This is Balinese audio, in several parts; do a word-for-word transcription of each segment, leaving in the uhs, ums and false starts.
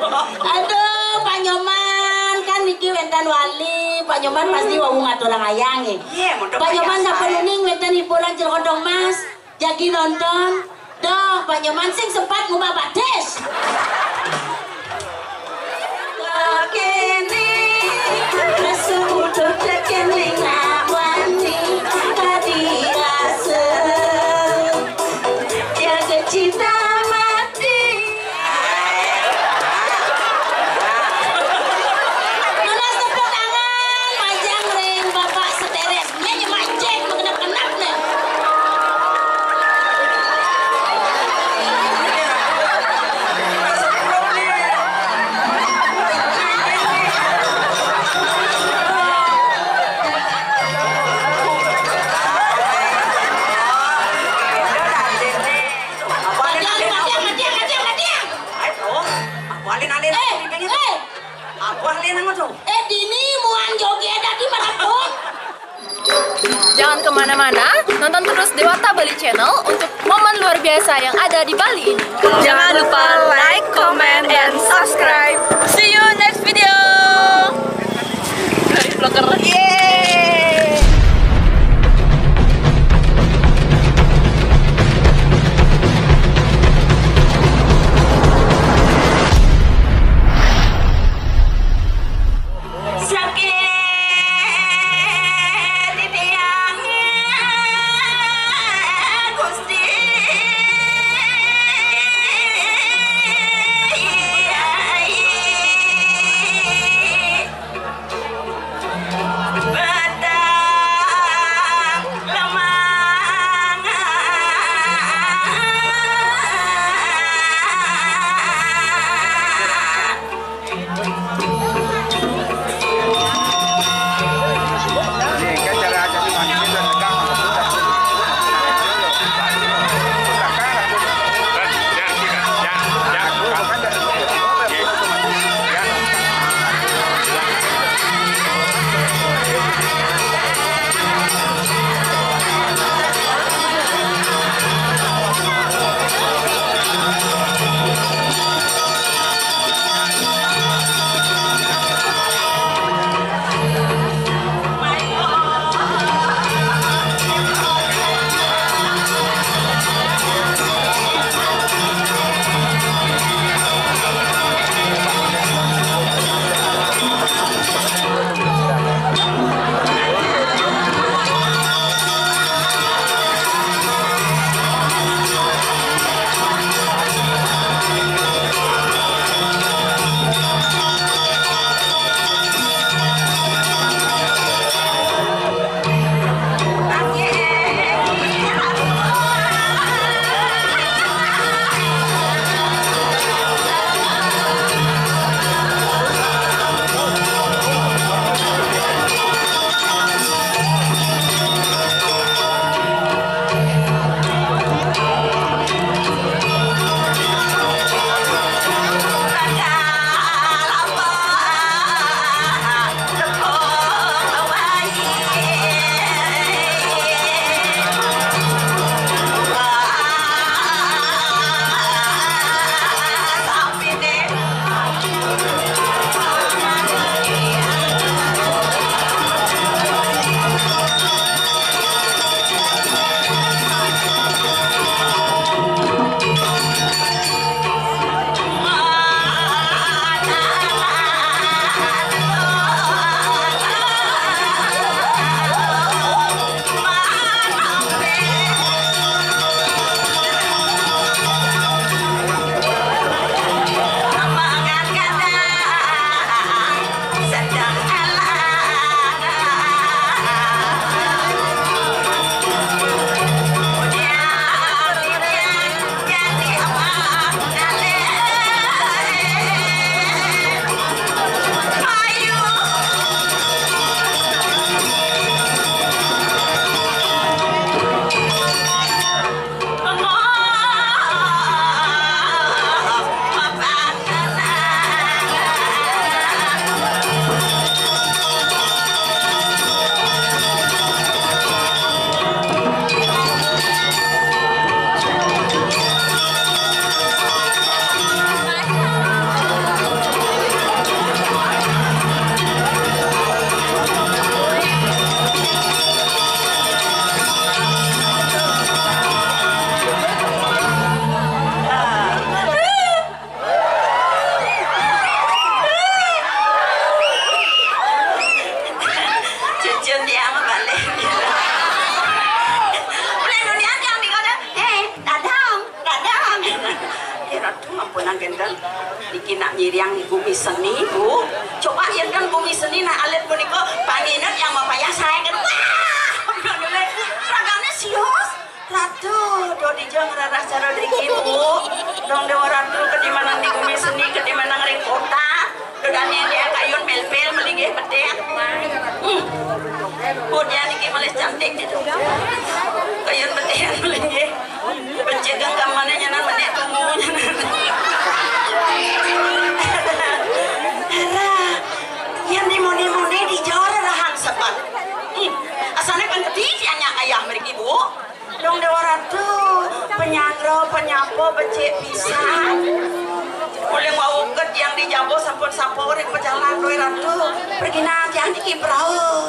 Aduh, Pak Nyoman, kan niki wénten wali, Pak Nyoman pasti wau ngaturang ayang nggih. Iya, mudah Pak Nyoman biasa. Sampun uning wénten hiburan Jero Kodong Mas, jagi nonton. Doh, Pak Nyoman sing sempat ngubah batis. Kéné, rasa utuh tekéné ngawani, tadi rasa jaga cinta mati. Nunas tepuk tangan, majang ring Bapak Seteres. Nya nyemak cek, magenep-genep né. Matiang, matiang, matiang, matiang, matiang. Éh, éh. Éh, dini muan joget lagi maraton. Jangan kemana-mana, nonton terus Dewata Bali Channel untuk momen luar biasa yang ada di Bali ini. Jangan lupa like, comment, and subscribe. See you next video. Vlogger. Yeay. Sakit di tiang Gusti. Niki nak nyiring gumi seni, Bu. Coba yén ten gumi seni nak alit punika, panginget yang mapayah saé kan. Wah! Ragané sios. Ratu, do dija ngrereh cara driki, Bu. Dong Déwa Ratu, kadimanan di gumi seni, kadimanan ring kota. Do dané dia kayun melpel melinggih petik. Hmm. Bu, dia niki malih cantik gitu. Kayun petik melinggih. Becik genggamannya nyanan menék tunggu nyanan. Alah, yang dimuni-muni dijor rahan sepat. Hmm. Asané kan kedhi tiang nyak ayah mriki, Bu. Dong Déwa Ratu, penyanggra, penyapa becik pisan. Uling wau ket yang di jaba sampun sapa ring pejalan, Déwa Ratu. Perginan tiang niki prau.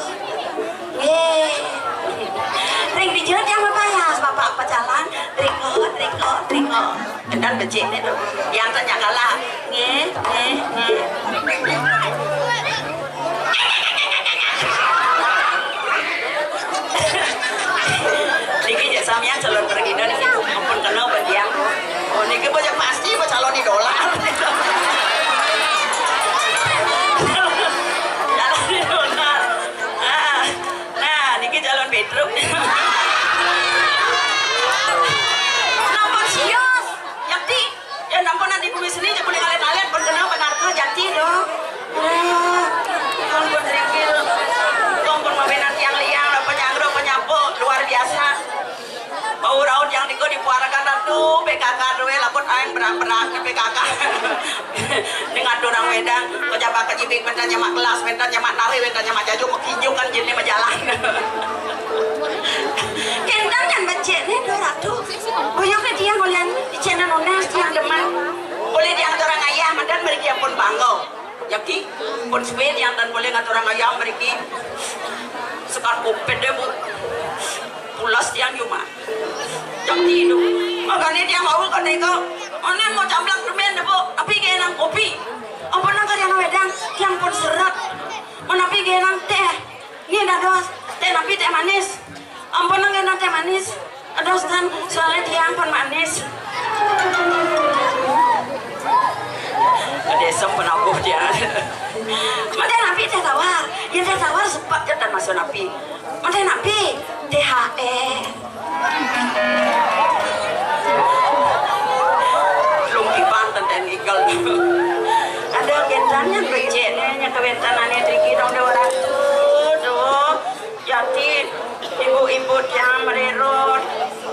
Nggih. Ring dija tiang mapayas, Bapak pejalan. Rikut, rikut, rikut. Entan becik né to. Yang tanya kalah. Nggih, nggih, nggih. Niki jek samian calon pragina niki ampun kena bagi yang. Oh, niki bocah pasti bocah calon idola. Calon idola. Ah, nah, niki calon Petruk. Napa sios? Yakti. Ya ampun, adi kuwi seni, jebul alit-alit pun kena benarka jati, do. Aduh, ampun, Rikil. Ampun, mabenan tiang liang, lo penyangro, penyapu, luar biasa. Bau raut yang diku dipuarakan ratu, P K K duwe, laput aing berak-berak di P K K. Ning aturang wedang, pejabat kejibik, bentar nyemak gelas, bentar nyemak nari, bentar nyemak jajuk, makinjuk kan jin majalan. Kendan kan becik né, do ratu. Boyokné tiang ulian di channel Onas tiang demen. Boleh diaturang ayah, mantan mriki ampun bangga. Jaki, pun suwe tiang tan boleh ngaturang ayah mriki. Sekar kopet deh, Bu. Pulas tiang cuma. Jaki itu. Makanya tiang mau kan itu. Mana mau camplak demen deh, Bu. Tapi kayak nang kopi. Ampun nang kalian wedang, tiang pun seret. Mana pi genang teh. Nggih, dados. Teh napi teh manis? Ampun, nggih, teh manis. Dados tan, soalnya tiang pun manis. Desem penabuh dia. Mate napi teh tawar? Ya teh tawar sepat ya tan masuk napi. Mate napi? T H E. Lung kiban tenten igel. Ada gentan yang becik nih, yang kewentan ane driki dong Déwa Ratu, tuh. Jati, ibu-ibu tiang mererot.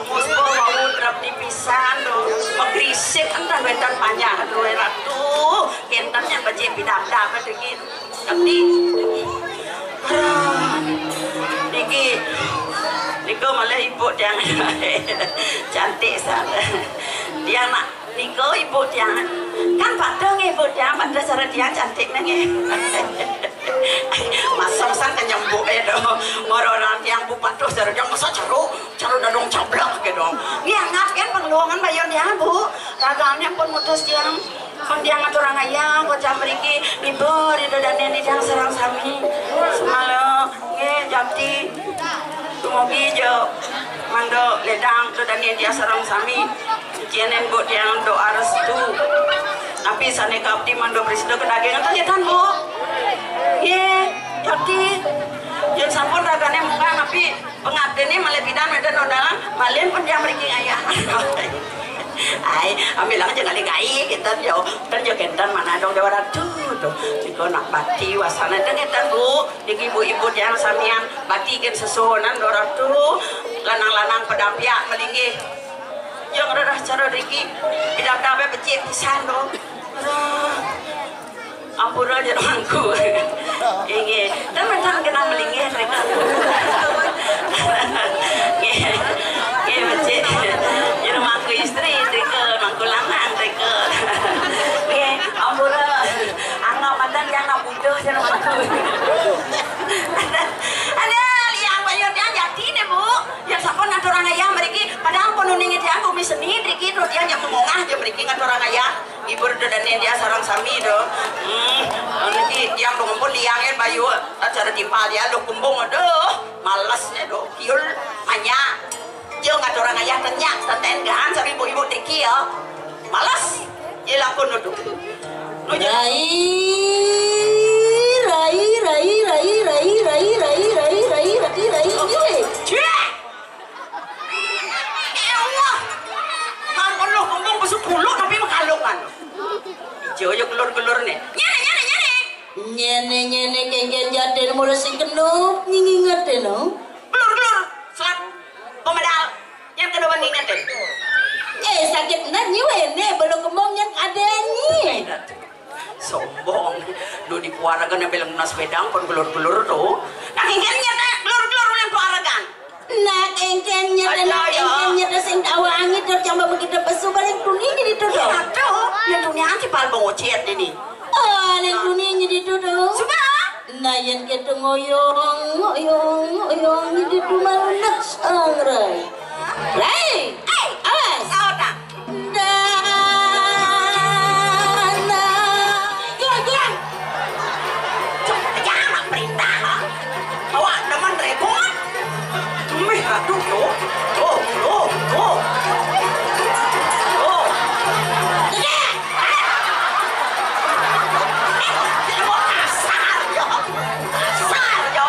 Muspo wau trep dipisan, tuh. Magrisik entan wentan panjang, tuh, Ratu. Gentan yang becik pidap-dap, driki. Tapi, aduh, niki, nika malah ibu tiang. Cantik sana. Tiang nak, nika ibu tiang. Kan padha nggih ibu tiang, padha cara tiang cantik nggih. Masem sang kenyembuk ya dong. Orang-orang tiang bu patuh cara tiang masa ceru, ceru dadong cablak gitu. Nggih angkat kan pengelongan bayon tiang, Bu. Ragane pun mutus tiang. Pun tiang ngaturang ayah, bocah mriki, ibu, ridho dane tiang sareng sami. Semala, nggih, jati. Dumugi ja mangda ledang ridho dane tiang sareng sami. Cicinen, Bu, tiang doa restu. Napi sane kabdi mangda prasida kadaging. Enten nggih tan, Bu? Nggih, jati. Yen sampun ragane munggah napi pangabdine malih pidan meden odalan, malih pun tiang mriki ayah. Ai, ambil aja kali kai kita yo. Kan yo kenten mana dong Déwa Ratu tuh. Niko nak bakti wasana ten kenten, Bu. Niki ibu-ibu tiang samian bakti ken sesuhunan Déwa Ratu. Lanang-lanang pedampiak melinggih. Yo ngrereh cara driki. Pidap-dape becik pisan, Bu. Aduh. Ampura aja mangku. Inggih. Dan macam kena melinggih mereka. Nggih. Nggih, becik. Jadi mangku istri mereka, mangku lanang mereka. Nggih, ampura. Anggap mantan yang nak butuh, jadi mangku. Ada, ada liang bayar dia jati deh, Bu. Yang sampun ngaturang ayah mriki, padahal pun uning dia bumi seni mriki, terus dia yang mengongah dia mriki ngaturang ayah. Ibu do dane dia sareng sami do. Hmm, niki tiang do ampun liang yen bayu acara timpal dia lo kembung, aduh, males ne do. Kiul manya. Yo ngaturang ayah tenyak tenten gahan sami ibu-ibu tiki ya. Males. Ye lakon do. Rai, rai, rai, rai, rai, rai, rai, rai, rai, rai, rai, rai, rai, rai. Cek! Ya Allah. Kan Allah ngomong besok dulu tapi mengkalungan. Joyo gelur-gelur nih. Nyana, nyana, nyana. Nyene, nyene, kengken jaden mula sing kenup, nyinginget deh, no. Gelur-gelur, selat, pemedal, yang kedua nginget deh. Eh, sakit bener nyi wene, belum kemong yang ada nyi. Sombong. Lu di keluarga nempel ngenas bedang pun gelur-gelur tuh. Nah, kengken nyata gelur-gelur oleh keluarga. Nah, kengken nyata, nah, kengken nyata sing tawangi tuh coba begitu pesu balik dunia jadi tuh. Aduh, ya dunia anti pal bocet ini. Oh, ning dunia jadi tuh. Sudah. Nah, yang kita ngoyong, ngoyong, ngoyong jadi tuh malu nak sangrai. Rai, awas. Kau tak. Dana. Jual, jual. Jangan perintah. Awak demen repot. Mih, aduh, tuh. Tuh, tuh, tuh. Tuh. Gede. Kasar, yo. Kasar, yo.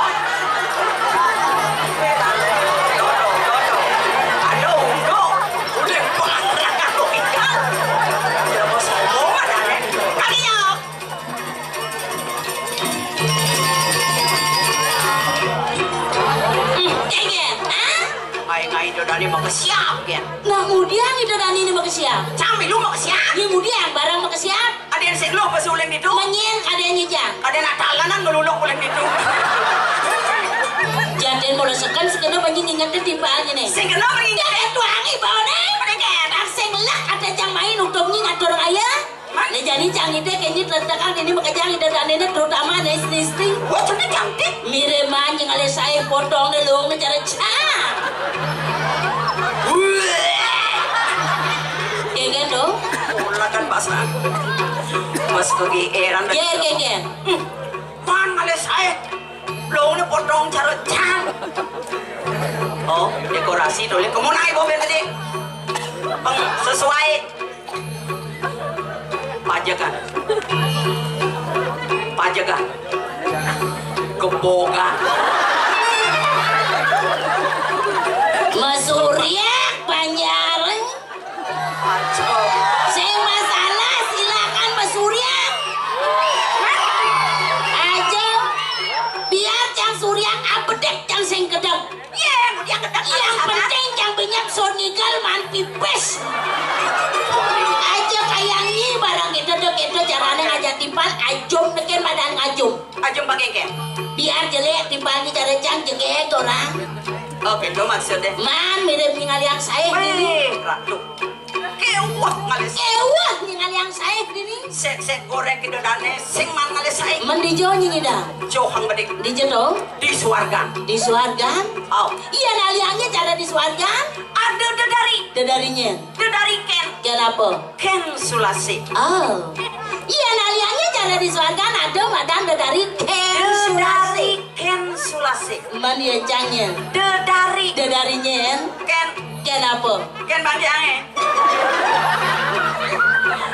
Aduh, aduh. Udah, gua nggak tinggal. Udah, gua sombong ada, nih. Kali, yo. Hmm, Genggen, ah? Ngai-ngai Ida Dane mau ke siap, Gen. Nah, mudian Ida Dane ini mau ke siap. Cami lu mau ke siap? Ini mudian barang mau ke siap. Ada yang sing lu apa suling itu? Menyin, ada yang nyijang. Ada yang nak talanan ngeluluk uling itu. Jaden mula seken, sekena banyi ngingetin timpalnya nih. Sing kena banyi. Ya, kan tuangi bawa nih. Mending, Gen. Sing lek ada jang main utumnya ngatur aja. Nek jani cangite kenyit letekan ini makejang Ida Danene terutama nek istri-istri. Wah, cangit cangit. Mire manjing ale sae potong ne lung ne cara cang. Genggen dong. Pola kan pas. Pas kegeeran. Ger genggen. Hmm. Man ale sae. Lung ne potong cara cang. Oh, dekorasi tuh. Kemana ibu tadi? Peng sesuai. Pajekan. Pajekan. Kebogan. Mesuriak panjang. Sing masalah silakan mesuriak. Aja biar cang suriak abedek cang sing kedap. Iya, yang dia kedap. Yang penting yang banyak sonigal man pipis. Aja kayangi barang kita tuh kita caranya ngajak timpal ajum neken madan ngajum. Ajum pakai ke. Biar jelek timpalnya cara cang jegek orang. Oke, itu maksudnya. Man mirip ningali yang saya ini. Wih, ratu. Kewah ngalih. Kewah ningali yang saya ini. Sek sek goreng kita dane sing man ngalih saya. Mendijo nyingi dah. Johang bedik. Di jeto. Di suarga. Di suarga. Oh. Iya naliannya cara di suarga. Ada dedari. Dedarinya. Dedari ken. Ken apa? Ken sulasi. Oh. Iya naliannya cara di suarga ada madan dedari ken sulasi. Dedari ken sulasi. Man ya cangnya. Dedari. Dedarinya. Ken. Ken apa? Ken bangkiange.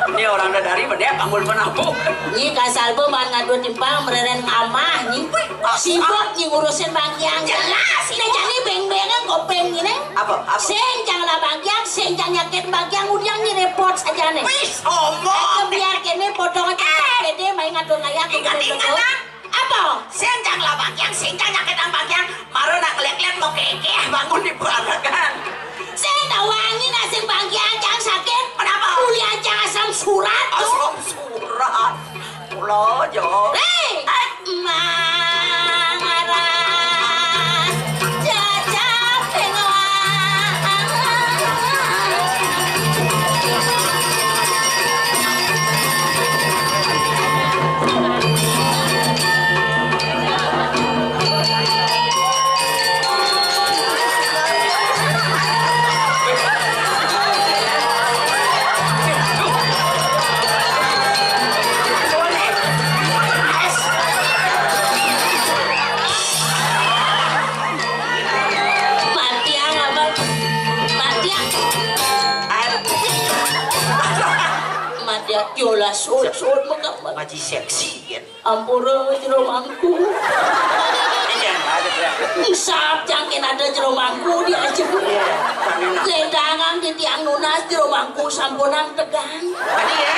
Ini orang dari mana ya panggul penabuh. Nyi kasal be man ngadu timpang mereren ngamah nyi. Sibuk nyi ngurusin bangkiang. Jelas. Nah jadi beng-bengan kopeng ini. Apa? Apa? Sing jangan bangkiang, sing jangan nyakit bangkiang udiang nyi repot saja nih. Wis omong. Biar kene potong aja. Pede main ngatur layak. Ingat-ingat lah. Apa? Sing jang lah bagian, sing jang nyakitan bagian. Maro nak lihat-lihat mau kekeh bangun di barangan. Sing tawangi nak sing bagian jang sakit. Kenapa? Kuliah jang asam surat tuh. Asam surat. Pulau Jo. Hei, eh, mangaras jajak pengoan. Ngaji seksi kan. Ampura jero mangku. Iya, ada ya. Isap cangkin ada jero mangku dia aja. Iya, tangan. Ledangan titiang nunas jero mangku sampunang tegang. Tadi ya.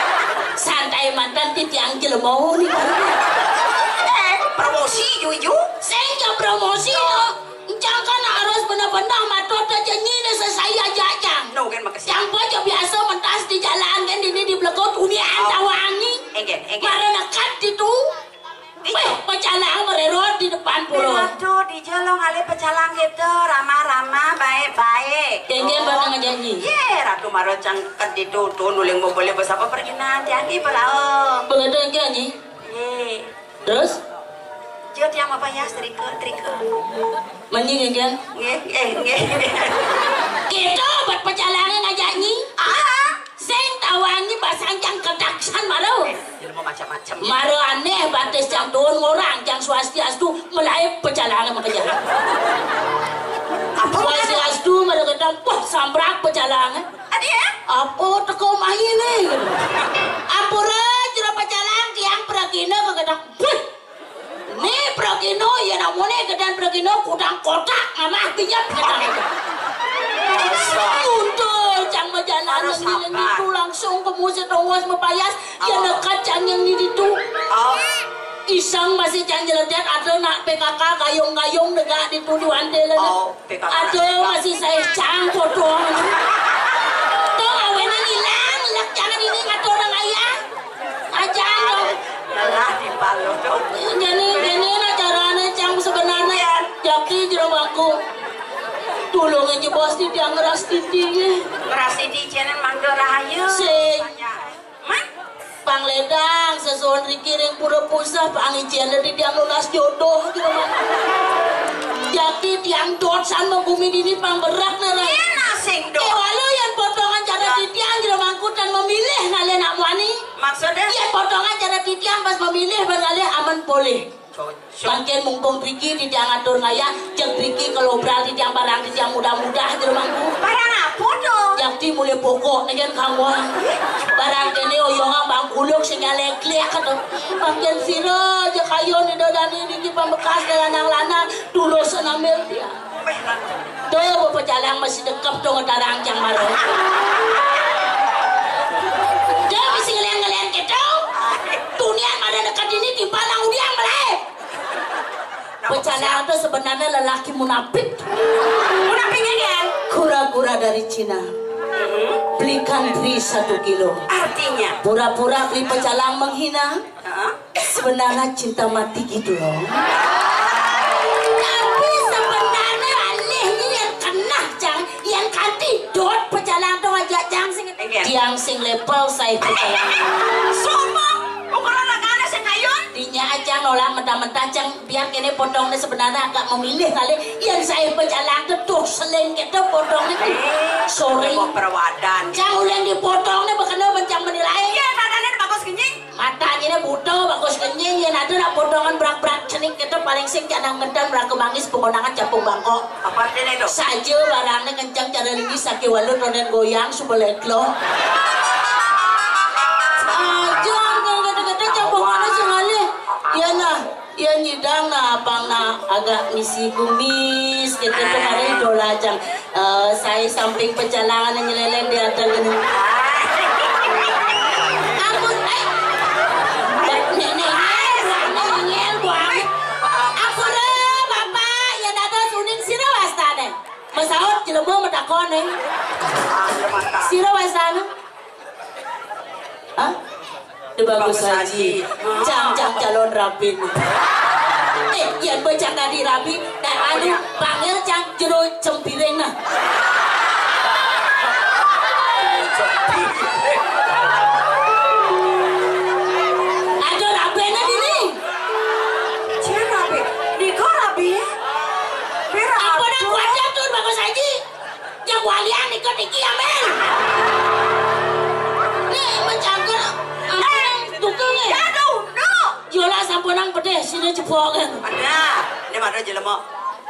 Santai mantan titiang jelema ni. Eh, promosi juju. Sing promosi no. Encang kan harus bener-bener matot aja nyine sesai aja cang. No kan makasih. Cang po aja biasa mentas di jalan kan dini di belekut unian tawangi. Enggen, enggen. Mare nekat ditu. Weh, pecalang mererot di depan pura. Aduh, di jolong ale pecalang gitu, ramah-ramah, baik-baik. Enggen bakal ngejanji. Ye, Ratu Maro cangket ditu, tuh nuling mau boleh bersapa pergi nanti, aki pelao. Begitu enggen, Nyi. Ye. Terus? Jot yang apa ya, trike, trike. Menyi enggen? Nggih, eh, nggih. Kita buat pecalangan aja, Nyi. Ah. Sing tawangi basang cang ketaksan malu. Ilmu macam-macam. Mara aneh batis cang tuun ngorang cang swastiastu melaib pecalangan makanya. Apa? Swastiastu mara kita poh sambrak pecalangan. Adi ya? Apa teko main ni? Ampura jero pecalang tiang pragina ke gedang. Buh! Ni pragina ya namune gedan pragina kudang kotak ngamah tiap gedang. Nguntul cang majanan. Harus nang sabar. Itu langsung ke musit ongos mepayas ya. Oh. Nekat cang yang di ditu. Oh. Iseng masih cang jeledet ada nak P K K gayung-gayung degak ditu di wante lene. Oh, P K K. Ada nak masih saya cang potong. Tuh awenan hilang, lek jangan ini ngatur orang ayah. Aja dong. Lelah di palo dong. Gini, gini nah carane cang sebenarnya. Iya. Jaki jero bangku. Tulung aja bos di dia ngeras titi. Ngeras titi jene mangga rahayu. Sing. Banyak. Mah? Pangledang sesuhun riki ring pura pusah pangicen dari tiang lunas jodoh gitu mah. Jati tiang dot san mau bumi dini pang berak nih lah. Iya nasing dot. Eh, walau yang potongan cara titiang jero mangkutan memilih ngalih nak muani. Maksudnya? Yang potongan cara titiang pas memilih bang ngalih aman polih. Cocok. Mangkin mumpung riki titiang atur ngayah, jeg riki kelobral titiang barang titiang mudah-mudah jero mangku. Barang apa to? Jati mulai pokok nih kan kawan. Barang kene oyongan bang kuluk sing nyalek-lek to. Mangkin sira aja kayo nih dodani niki pambekas lanang-lanang tulus namil dia. Tuh, pecalang masih dekep tuh ngetarang cang maro. Dia masih ngelian-ngelian gitu. Tunian pada dekat ini timpal nang udiang melai. Pecalang tuh sebenarnya lelaki munafik. Munafik kan? Kura-kura dari Cina. Belikan beri satu kilo. Artinya? Pura-pura beli pecalang menghina. Heeh. Sebenarnya cinta mati gitu loh. Tapi sebenarnya alihnya yang kena cang, yang kanti dot pecalang tuh aja cang sing. Iya. Tiang sing level saya pecalang. Sombong, ukuran ragane sing ayun. Dinya aja nolak mentah-mentah cang, biar kene potongnya sebenarnya agak memilih kali. Yang saya pecalang tuh tuh seleng kita potongnya. Eh, sorry. Mau perawadan. Cang ulen dipotongnya bakal mencang menilai. Iya, nadanya bagus kenying. Matanya buta, bagus kenying, yen ada nak potongan brak-brak cenik kita paling sing cak nang ngedan brak kemangis pengonangan capung bangkok. Apa artinya itu? Saja barangnya kencang cara lingis saki walu tonen goyang subelet lo. Aja kata-kata capung mana sing alih. Ya nah. Iya nyidang nah, apang nah, agak misi kumis gitu tuh hari dola cang. Eh, saya samping pecalangan nyelelen di atas gini. Ampun, eh. Nenek, nenek, ngel buang. Ampun, eh, Bapak, ya dados uning sira wastane. Mesaut jelema metakon, eh. Sira wastane. Hah? Di bagus haji. Cang, cang calon rabi. Eh, yen bocah tadi rabi, dan anu, panggil cang jero cempiring nah. Ada rabi nah dini. Cina rabi. Niko rabi. Apa nak kuatnya tuh bagus haji? Yang walian ikut iki ya, Mel. Nih, mencangker. Eh, tukang ya. Ya, no, no. Yola sampunang pedih, sini jebok kan. Ada. Ini mana jelema?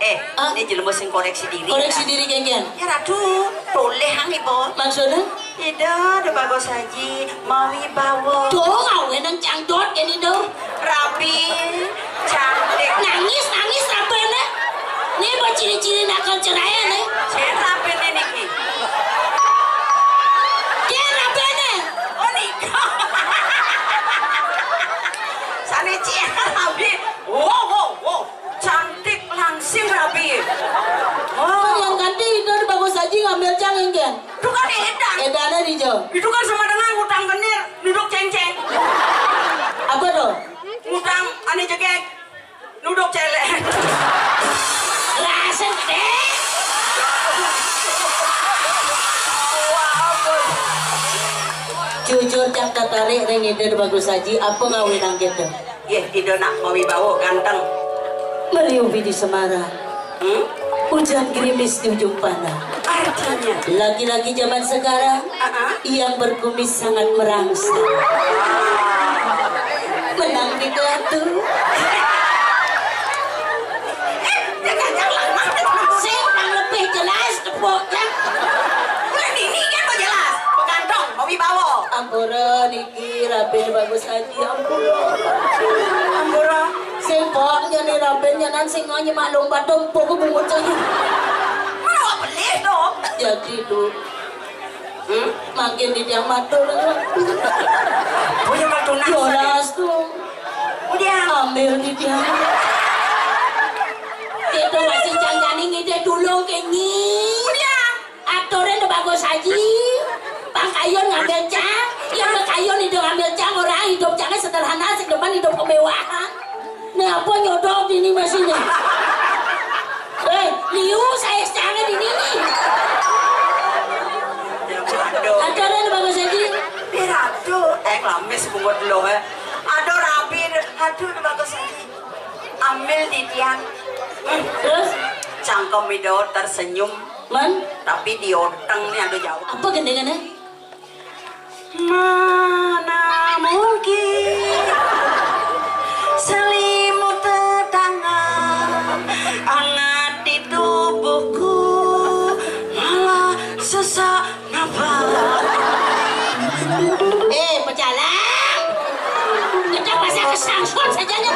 Eh, ah? Ini jelema sing koreksi diri. Koreksi diri, genggen. Ya, Ratu. Boleh, hang, Ibu. Maksudnya? Tidak, ada bagus haji. Mawi bawa. Tuh, ngawen yang cangdot. Rabi. Wow, wow, wow. Cantik langsing rabi. Oh. Yang ganti itu bagus aja ngambil cang engken. Itu kan edan. Edannya di jauh. Itu kan sama dengan ngutang genir, duduk cengceng. Apa tuh? Ngutang ane jegek, duduk celek. Rasen deh. Jujur cang tertarik ring ide bagus aja. Apa ngawinang gitu? Yeh, ida nak mawibawa ganteng. Meriuh di Semarang. Hmm? Hujan gerimis di ujung pandang. Artinya? Laki-laki zaman sekarang yang berkumis sangat merangsang. Menang di batu. Eh, jangan, jangan. Sing nang lebih jelas tepuknya. Ulah dini kan mau jelas. Beganteng, mawibawa. Ampura, Ih, rabi bagus aja, ampun. Ampura. Sing poknya nih rabi nyanan sing nganyi maklum badem pokok bungut aja. Mana awak beli tuh? Jadi tuh. Hmm? Makin di tiang matur. Punya kartu nasi. Yolas tuh. Udah. Ambil di tiang. Itu masih janjani ngide dulu kenyi. Udah. Aturnya udah bagus aja. Bang Kayun ngambil cang, yang Bang Kayun hidup ngambil cang, orang hidup cangnya sederhana, sing depan hidup kemewahan. Nih apa nyodok di ini masih nih? Eh, liu saya cangnya di ini nih. Aturnya udah bagus aja. Piratu, eh, lamis bungut lo, eh. Aduh, rabi, aduh, udah bagus aja. Ambil di tiang. Hmm. Terus? Cangkem itu tersenyum. Man? Tapi di oteng nih ada jawab. Apa gendengannya? Mana mungkin selimut tetangga hangat di tubuhku, malah sesak nafas. Eh, pejalan. Kita pasang ke sangsot saja nih.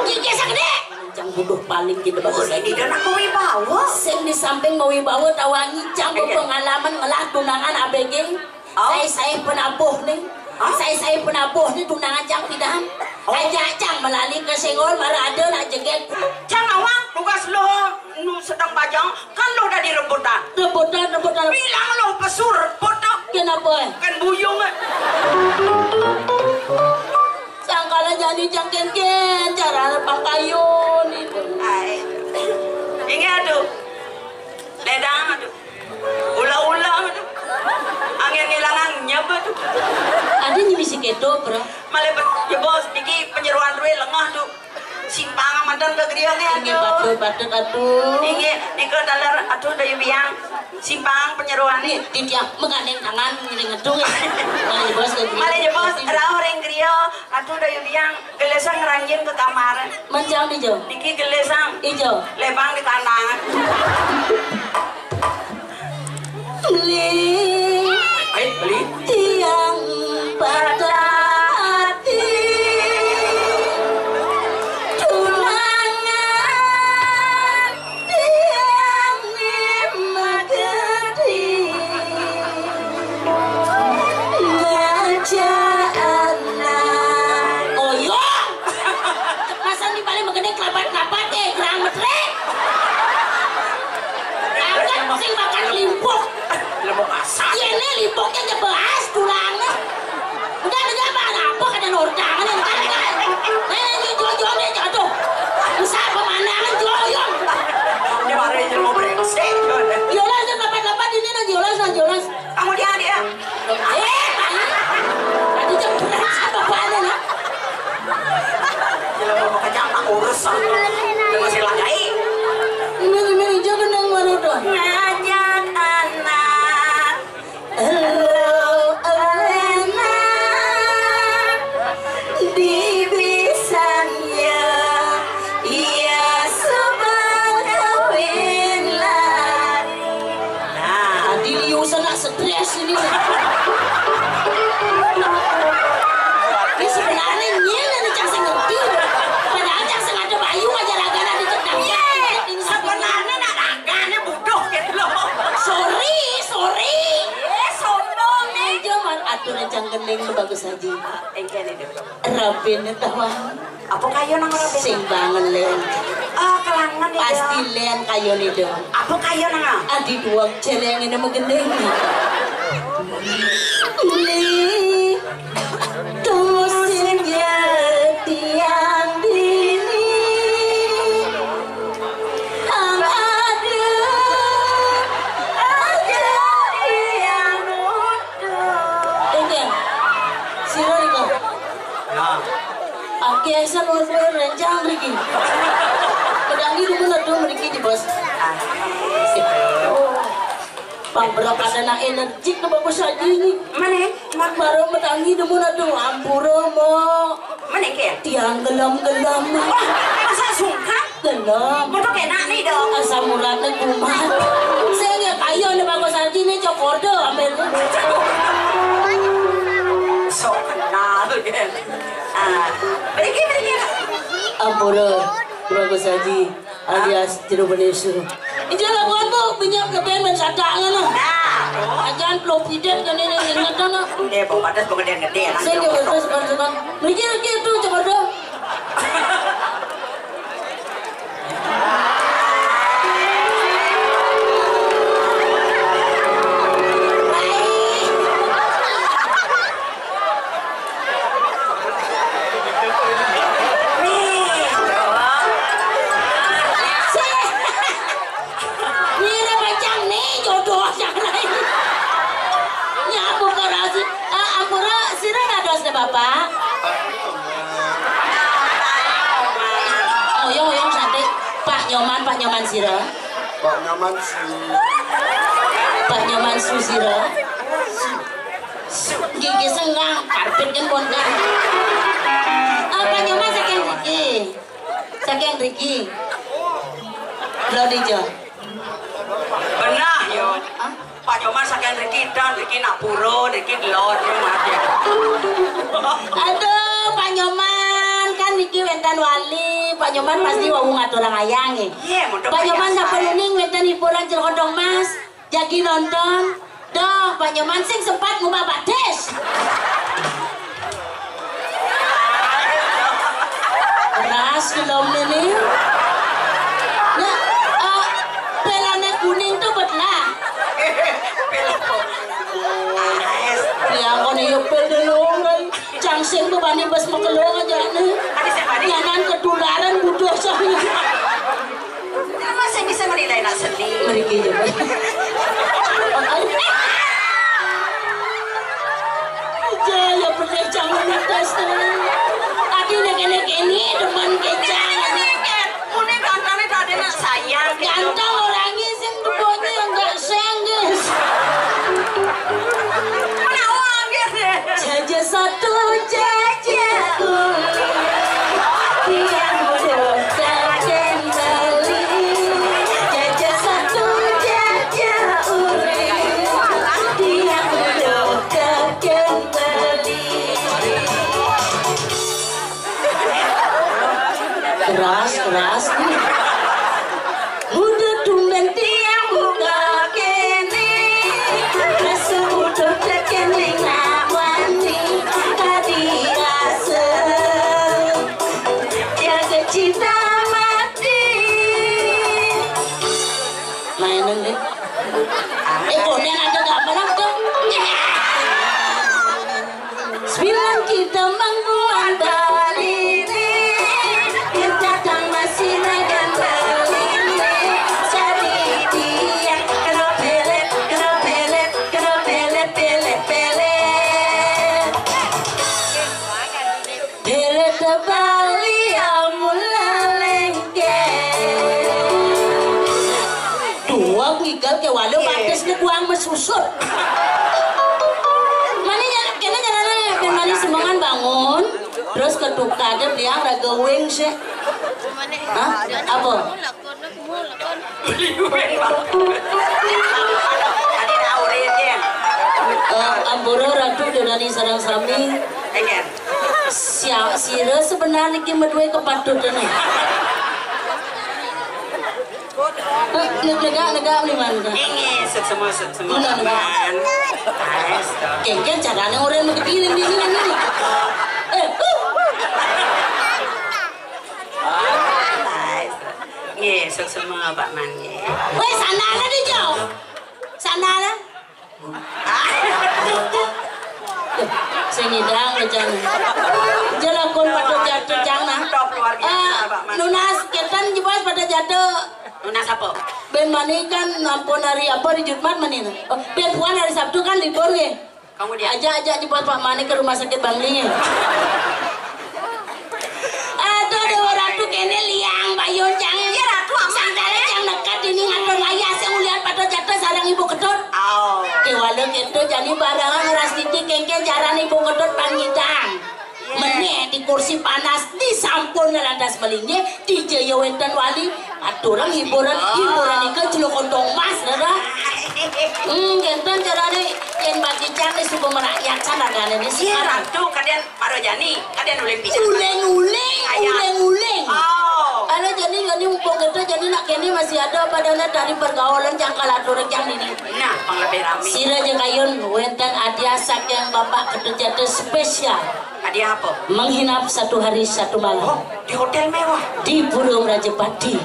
Gigi segede. Cang bodoh paling gitu bagus. Oh, ini dan aku wibawa. Sing di samping mau wibawa tawangi cang. Iya. Pengalaman ngelah tunangan A B G. Oh. Saya, saya penabuh nih. Hah? Saya, saya penabuh nih tunangan cang pidan. Oh. Aja cang melali ke senggol marah ada nak jeget. Cang awang tugas lo nu sedang bajang kan lo udah direbutan. Rebutan, rebutan. Bilang lo pesur rebut. Kenapa? Kan buyung, eh. Sangkala jani jangken-ken cara pangkayun itu. Ai. Ingat tuh. Ledang tuh. Ula-ula tuh. Angin ngilangan nyebe tuh. Ada nih misi kedo, bro. Malah jebos niki penyeruan duit lengah tuh. Simpang mantan ke griya nih. Inggih, atuh. Patut, patut, atuh. Inggih, nika taler atuh Dayu Biang. Simpang penyeruan nih. Inggih, titiang menggandeng tangan ngiring ngedung ya. Malah jebos ke griya. Malah jebos rauh ring griya. Atuh Dayu Biang gelisang ngranjing ke kamar. Menjang di jo. Niki gelisang. Ijo. Lebang di kandang. Beli. Ai, beli. Tiang patah hati. Tunangan tiang ni magedi. Ngajak anak. Oyong. Masa ni paling magedi kelapat-kelapat, eh, gerang metrek. Angkat sing makan limpuk. Lemu kasar. Iya, ini limpuknya nyebas tulangnya. Udah, udah, apa, apa, kada nordang, ini, entar, entar. Nah, ini, jual, jual, dia jatuh. Usah pemandangan, jual, jual. Ini baru yang mau brengsek. Yolas, dia dapat, dapat, ini, nah, yolas, nah, yolas. Kamu dia, dia. Eh, tadi jam berapa, bapaknya, nah? Gila, mau kejam, tak urus, ah. Dia masih lagi. Ini, ini, ini, jangan yang baru, dah. Ngajak anak. Halo, Elena. Di bisanya. Iya, sebab kawin lari. Nah, di liusan nak stres ini. Ini sebenarnya nyil ini cang sing ngerti. Padahal cang sing ada bayu aja raga nak dicedang. Iya, sebenarnya nak raga ini bodoh gitu loh. Sorry, sorry. Eh, sombong nih. Aja man atur cang gending bagus aja. Enggak nih. Rabin tawa. Apa kaya nang ora? Sing bangen, Len. Ah, kelangan ya. Pasti Len kaya ni dong. Apa kaya nang? Adi duwek jeleng ini megending. Beli tumusin ya tiang dini. Ang ada aja yang muda. Oke. Sira nih, Bang. Nah. Oke, saya mau gue rencang mriki. Pedang di rumah tuh mriki di bos. Oh. Bang Bro kada nak energik tuh bagus aja ini. Mana? Mak baru pedang di rumah tuh ampura mo. Mana ke? Tiang gelam-gelam. Wah, masa sungkan? Gelem. Betul kena nih dong. Asam uratnya kumat. Saya nggak kayu nih bagus aja nih cokorde ambil. Sok kenal kan. Ah, beriki beriki. Ampura, bagus aja. Alias jeruk penisu. Ija lagu apa? Minyak ke band band sadak ngono. Nah, ajan floppy disk kan ini inget kan. Eh, bau panas bau gede-gede. Saya nggak bagus kan. Mikir-mikir tuh cokorde. Mira macam ni jodoh jangan. Nyapu ke rasi. Ah, ampura, sira dados ne, Bapak? Oyong-oyong santai. Pak Nyoman, Pak Nyoman sira. Pak Nyoman su. Pak Nyoman su sira. Gigi senggang, karpet kan pon kan. Ah, Pak Nyoman saking gigi. Saking riki. Lho, Dija. Benah, yo. Hah? Pak Nyoman saking riki, dan riki nak pura, riki delon, yo, mati. Aduh, Pak Nyoman, kan niki wénten wali. Pak Nyoman pasti wau ngaturang ayang, nggih. Iya, mudah Pak Nyoman biasa, sampun ya. Uning wénten hiburan Jero Kantong Mas. Jagi nonton. Doh, Pak Nyoman sing sempat ngubah batis. Keras filmnya nih. Nah, eh, pelane kuning tuh betlah. Yang kono yo pel delongan. Cang sing bebani bes mekelong aja nih. Jangan ketularan butuh soalnya. Terus saya bisa menilai nak seni. Mriki ya, Pak. Aja ya bener jangan minta seni. Adi nek kene kene demen kecang. Kune gantengnya tadi nak sayang. Ganteng orangnya sing tuanya enggak sengges. Mana uang dia? Jaja satu jaja uli, tiang muda kagen beli. Jaja satu jaja uli, tiang muda kagen beli. Keras, keras. Udah tumben tiang buka kene. Rasa udah tekene nak wani. Tadi rasa jaga cinta mati. Mainan deh. Eh, konen ada gambar apa tuh? Sembilan kita membuat tali ini. Yang datang masih nagan tali ini. Jadi dia kena pelet, kena pelet, kena pelet, pelet, pelet. Pelet Bali amun lalengke. Dua ngigal ke walau batis ni kuang mesusut. Mana ya, kena jalan ya, mari semongan bangun. Terus ketuka ada beliang raga wing sih. Hah? Apa? Beli wing, Pak. Tadi nak urin ya. Eh, ampura Ratu Donani sareng sami. Enggak. Sia-, sira sebenarnya iki meduwe kepatutane. Eh, ne-, negak, negak, nih, Man. Ini, sut semua, sut semua, Bener, Man. Astaga. Kengken carane ora ngerti ning dini, ning dini. Eh, uh. Semua Pak Mani. Weh, sana lah dia jauh. Sana lah. Sing nyidang aja. Jelakon pada jatuh jang nah. Top luar biasa, Pak Mani. Nunas, kénten jebos pada jatuh. Nunas apa? Ben mani kan ampun hari apa di Jumat mani nah. Oh, ben puan hari Sabtu kan libur nggih. Kamu dia. Aja, aja jebos Pak Mani ke rumah sakit Bangli. Aduh, Déwa Ratu kéné liang bayun jang. Iya, Ratu, aman. Sangkala jang nekat ini ngatur layah sing ulian pada jatuh sareng Ibu Ketut. Oh. Kéwala kéto jani barangan ngeras titi kéngkén jaran Ibu Ketut pangidang. Iya. Menék di kursi panas, di sampun lantas melinggih, di jaya wénten wali, aturang hiburan, hiburan nika celuk kantong emas, Rara. Hmm, kénten carané yén bagi jang nih suku merakyat kan ragané nih. Iya, Ratu, kadén Pak Rojani, kadén uling pisan. Uling-uling, uling-uling. Oh. Kalau jani, jani mumpung kita jani nak kéné masih ada padahal dari pergaulan jang kalatur jang ini. Nah, pang lebih rami. Sira jeng kayun wénten hadiah saking Bapak Ketut Jatuh spésial. Hadiah apa? Menghinap satu hari satu malam. Oh, di hotel mewah. Di Pura Mrajapati.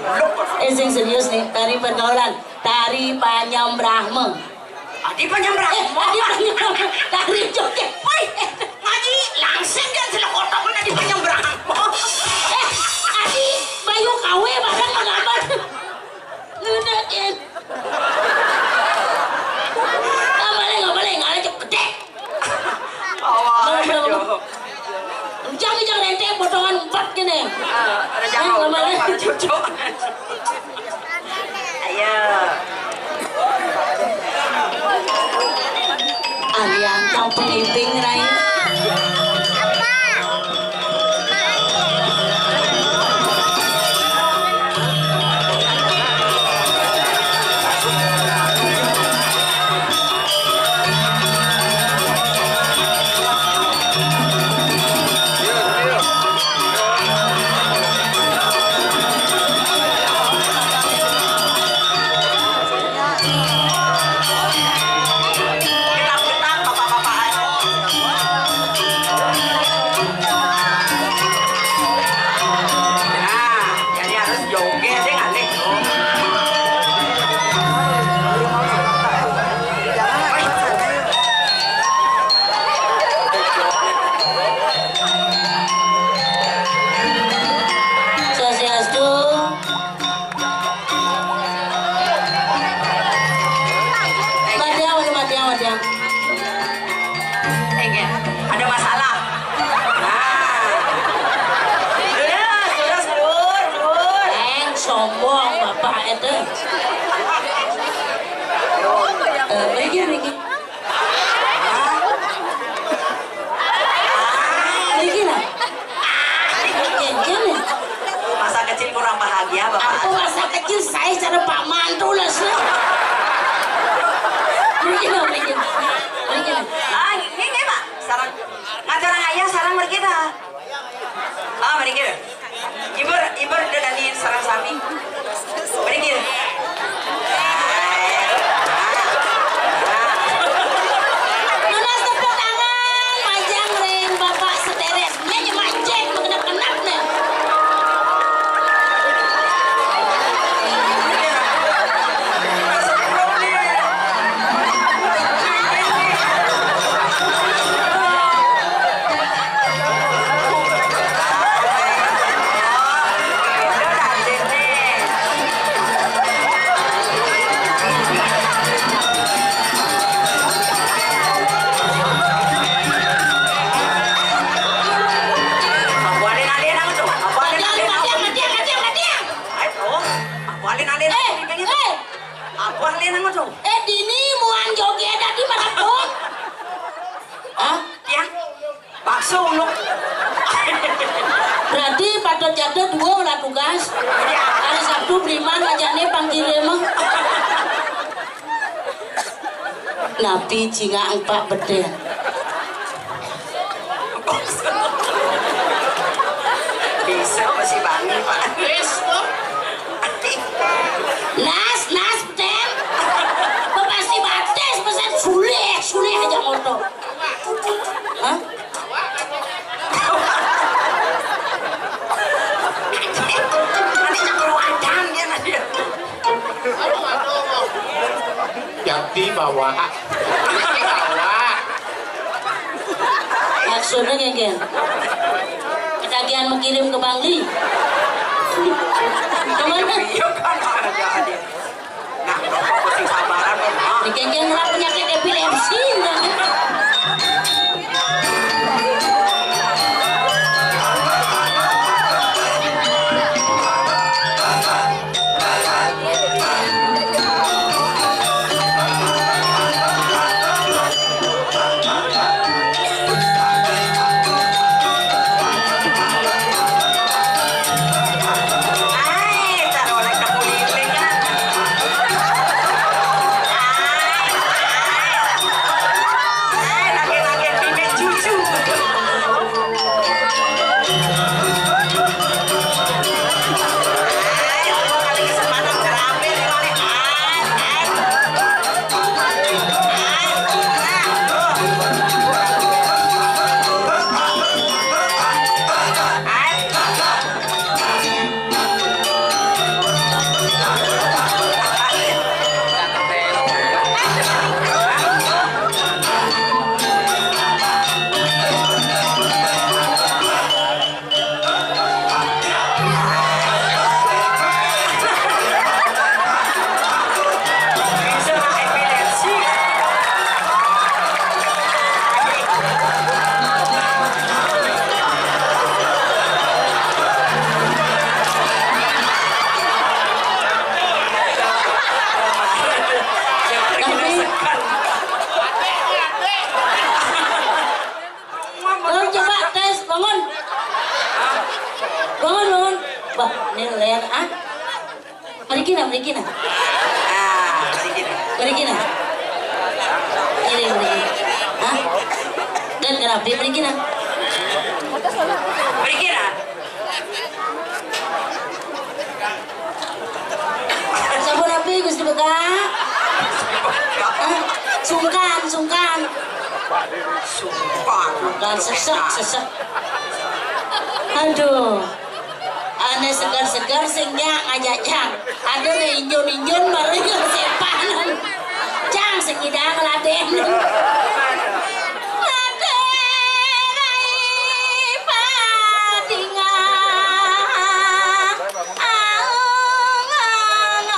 Loh, eh, sing serius nih, tari pergaulan, tari Panyang Brahma. Adi Panyang Brahma. Eh, Adi Panyang Brahma. Tari joget. Woi, ngaji langsung dia sudah kotak pun Adi Panyang Brahma. Eh, Adi Bayu Kawe barang mengapa? Ngedekin. Nggak boleh, nggak boleh, nggak ada gedé. Awas, aduh. Jangan, jangan rente potongan empat gini. Ah, ada jangan, ada cucu. Ayo. Alian kang pengiping, Rai. Nah, jadi harus joget deh, ngalih. Swastiastu. Matiang, udah matiang, matiang. Enggak, ada masalah. Nah. Terus, terus, lur, lur. Eng, sombong, bapak itu. Eh, mikir, mikir. Niki lah. Niki, niki. Masa kecil kurang bahagia, Bapak. Aku masa kecil saya cara Pak Mantu lah, sih. Niki lah, niki. Niki lah. Ah, ini, ini, Pak. Sarang. Ngajar ayah, sarang mereka dah. Ah, mereka. Ibur, ibur udah dari sarang sami. Mereka. Nunas tepuk tangan, majang ring Bapak sederet. Nya nyemanjek, mengenap-kenap nih. Aku alin-alin aku tuh. Aku alin-alin aku. Matiang, matiang, matiang, matiang, matiang. Ayo, oh. Aku alin-alin aku. Eh, eh. Aku alin aku tuh. Eh, dini muan joget tadi malah pun. Hah? Ya. Bakso uluk. Berarti patut jatuh dua lah tugas. Hari Sabtu beriman aja nih panggilnya mah. Napi cingak empat bedén. Bisa masih bangun, Pak. Wis, tuh. Nas, nas, bedén. Kok pasti batis, pesan sulih, sulih aja moto. Hah? Di bawah. Di bawah. Maksudnya, Geng? Ketagihan mengirim ke Bangli? Kemana? Iya kan, ada, ada. Nah, kok pusing sabaran, Om? Ah. Di Geng ngerap penyakit epilepsi, nah. Bangun, coba tes, bangun. Bangun, bangun. Bah, ini leher, ah. Mriki nah, mriki nah. Ah, mriki nah. Mriki nah. Ini mriki. Hah? Dan kenapa mriki nah? Mriki nah. Sampun rapi, Gusti Bekak? Hah? Sungkan, sungkan. Sungkan. Sungkan, sesek, sesek. Aduh. Ane segar-segar sing nyak ngajak jang. Ada ne injun-injun baru yo sepanan. Jang sing ngidang laden. Laden ai patingah. Aung, aung,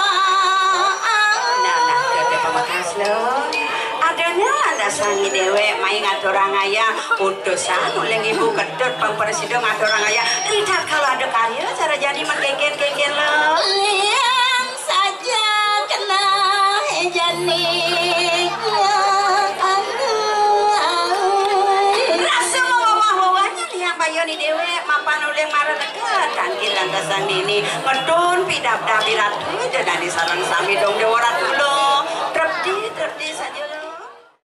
aung. Nah, nah, ada pamekas lo. Adanya ada sami dewek mai ngaturang ayah. Utusan oleh ibu kedut pang presida ngaturang ayah. Lihat kalau ada karya cara jadi mengkengken-kengken lo. Liang saja kena jani. Rasa mawah-mawahnya liang bayo ni dewek mapan oleh mara dekat. Tangkil lantasan ini medun pidap dabi ratu aja dari sarang sami dong dewa ratu lo.